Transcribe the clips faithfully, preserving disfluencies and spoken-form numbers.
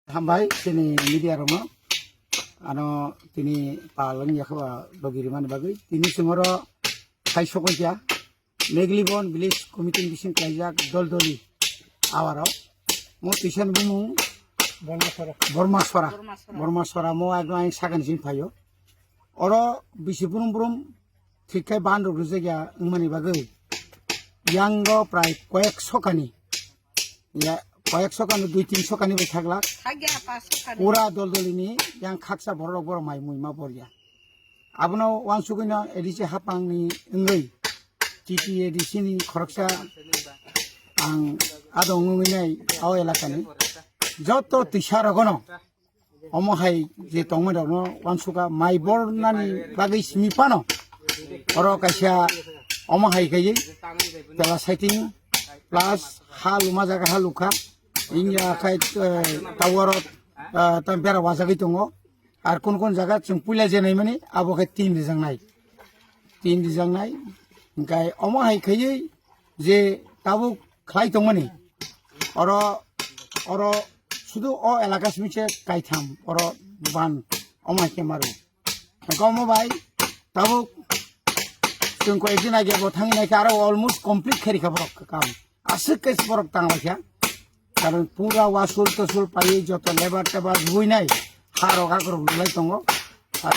Hambai chini media rokno, ano tini palang yakha logi rimani bagwi tini chwngoro khai sokoi kya Meglibon village committee bising kaijak dol doli awaro mo tisan bumung Bormasora. Bormasora. Bormasora mo agro ain sagan jin phayo. Oro bisi brum brum thik khai ban rok rijak ya wngmani bagwi yango prai koyek sokani, ya koyek sokani dui tin sokani bai thaglak. Thagya pas sokani. Pura dol dolini yang khaksa borok borok mai mui ma borya. Abono wansugwino A D C hapangni wngwi T T A D C ni khoroksa ang adong wngwi nai o elakani joto tisa rogono omo hai je tongmani rokno wansukha mai bornani bagwi simi phano oro kaisa omo hai khaiwi pela saiting plus ha luma jaga ha lukha ingya khai tower tam bera wajagwi tongo. Ar kun kun jaga chwng puila je naimani abo khe tin rijak nai, tin rijak nai. Hingkai omo hai khaiwi je tabuk khlai tongmani oro, oro sudu o elaka simi se kaitham oro ban omo hai khe maru. Hingkai omo bai tabuk chwng koi din age bo thangwi nai khe aro almost complete khe rikha borok kam. Aswk khe borok tang lai kha. Karon pura wasul tosul paiwi joto lebar tebar buinai ha rok akrok rwlai tongo.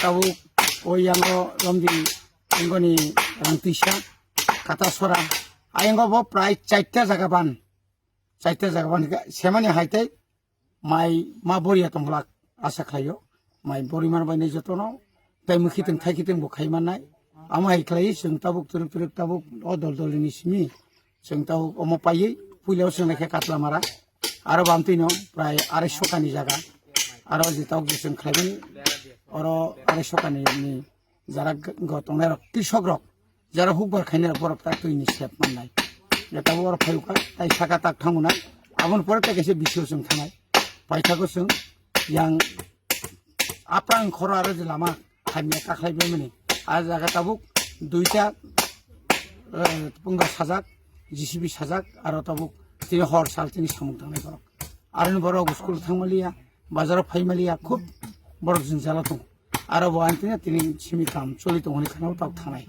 Tabuk o yango romdi ingoni rang tisa kata sora. Ayongo bo prai chaita jaga ban. Chaita jaga ban hingkhe semani hai tei mai ma boriya tongblak asa khlaio. Mai bori man bai nai jotono tei mwkhitwng thaikitwng bo khai mannai. Amo hai khlai chwng tabuk twrwk twrwk tabuk o dol dol ni simi chwng tabuk omo paiwi puila o chwng naikhe Katlamara. Aro bamtwi no prai arai sokani jaga. Aro je tabuk je chwng khlaimani oro arai sokani ni jara go tongnai rok, krisok rok, jara hukbar khainai rok, borok ta twi ni sep mannai. Je tabuk oro phai ukha, tai saka tak thanguna. Aboni pore tai kaisa bisio chwng thanai. Paithago chwng yang aprang khoro aro je lama hamya kakhai bemani. A jaga tabuk duita, eh, pungda sajak, J C B sajak, aro tabuk tini hor sal tini samung tangnai borok. Aroni borok school thangmaliya, bazaro phaimaliya, khub borok jwngjalo tongo. Aro bo ang tini, tini simi kam choli tongoni khana tabuk thanai.